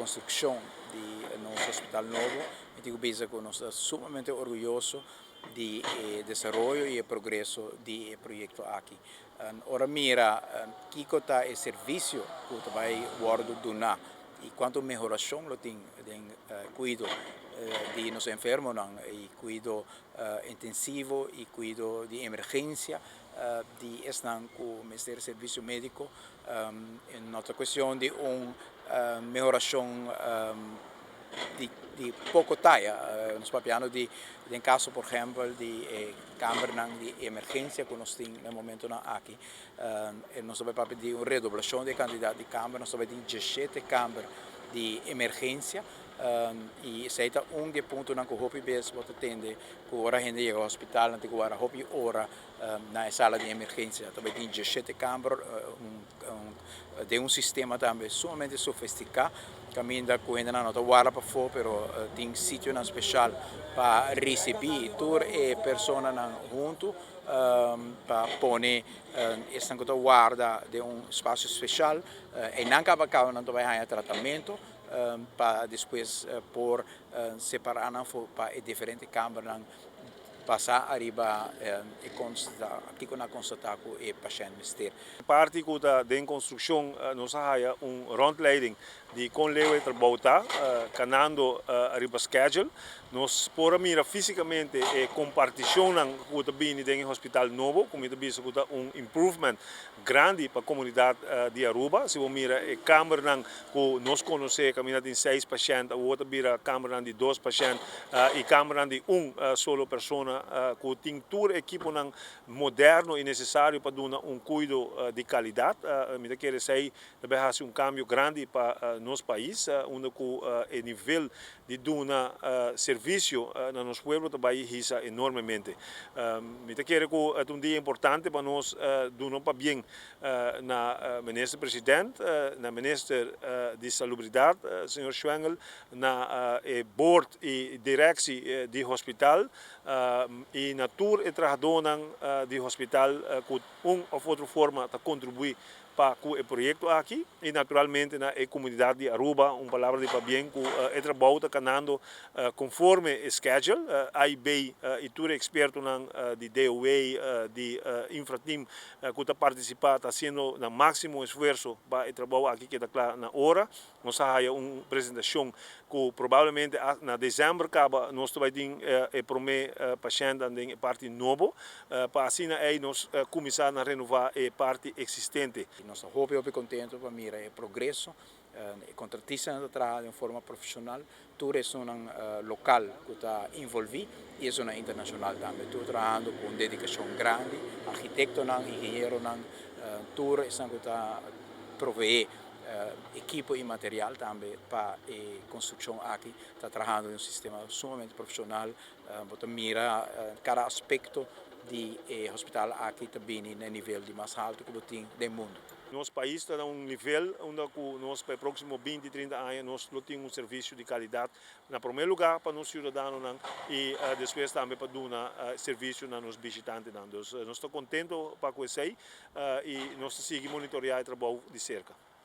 konstrukshon di nos hospital nobo. Mi tin ku bisa ku nos ta sumamente orguyoso di e desaroyo i e progreso di e proyekto aki. Ora mira kiko ta e servisio ku ta bai wòrdu duná i kuantu mehorashon lo tin den kuido di nos enfermonan i kuido intensivo i kuido di emergensia di esnan ku mester servisio médiko. No ta kuestion di un mehorashon di poko taya. Nos papiando di den kaso por ehèmpel di e kambernan di emergensia ku nos tin na e momentonan aki. Nos ta bai papia di un redoblashon di e kantidat di kamber. Nos ta bai tin diesshete kamber di emergensia i esei ta un di e puntonan ku hopi bes bo ta tende ku ora hende yega hospital nan tin ku wara hopi ora na e sala di emergensia. Ta bai tin diesshete kamber den un sistema tambe sumamente sofistiká kaminda ku hendenan no ta warda pafó pero tin sitionan speshal pa risibí tur e personanan huntu pa pone esnan ku ta warda den un spasio speshal. Einan kaba kaba nan ta bai haña tratamentu pa despues por separá nan for pa e diferente kambernan Basá ariba e konstata, kiko nan a konstatá ku e pashènt mester. Parti ku ta den konstrukshon nos a haya un rondleiding di kon leu e trabou ta kanando riba schedule. Nos por a mira físikamente e kompartishonnan ku ta bini den e hospital nobo ku mi ta bisa ku ta un improvement grandi pa komunidat di Aruba. Si bo mira e kambernan ku nos konosé kaminda tin seis pashènt awor ta bira kambernan di dos pashènt i kambernan di un solo persona ku tin tur ekiponan moderno i nesesario pa duna un kuido di kalidat. Mi ta kere esei ta bai hasi un kambio grandi pa nos pais unda ku e nivel di duna servisio na nos pueblo ta bai hisa enormemente. Mi ta kere ku ta un dia importante pa nos duna un pabien na Minister President, na Minister di Salubridat, señor Schwengle, na e board i directie di hospital i na tur e trahadónan di hospital ku un òf otro forma ta kontribuí pa ku e proyekto aki i naturalmente na e komunidat di Aruba un palabra di pabien ku e trabou ta kanando konforme e schedule. AIB i tur e ekspertonan di DOW, di Infrateam ku ta partisipá ta hasiendo nan máksimo esfuerso pa e trabou aki keda kla na ora. Nos a haya un presentashon ku probablemente na desèmber kaba nos ta bai tin e promé pashèntnan den e parti nobo pa asina ei nos kuminsá na renová e parti eksistente. Nos ta hopi hopi kontentu pa mira e progreso. E kontratistanan ta traha den un forma profeshonal, tur esunnan lokal ku ta involví i esunnan internashonal tambe. Tur trahando ku un dedikashon grandi, arkitektonan, ingenieronan, tur esnan ku ta proveé Ekipo i material tambe pa e konstrukshon aki ta trahando den un sistema sumamente profeshonal. Bo ta mira kada aspekto di e hospital aki ta bini na e nivel di mas haltu ku bo tin den mundu. Nos pais ta na un nivel unda ku nos pa e próksimo binti, trinta aña nos lo tin un servisio di kalidat na promé lugá pa nos siudadanonan i despues tambe pa duna servisio na nos bishitantenan. Dus nos ta kontento pa ku esei i nos ta sigui monitoreá e trabou di serka.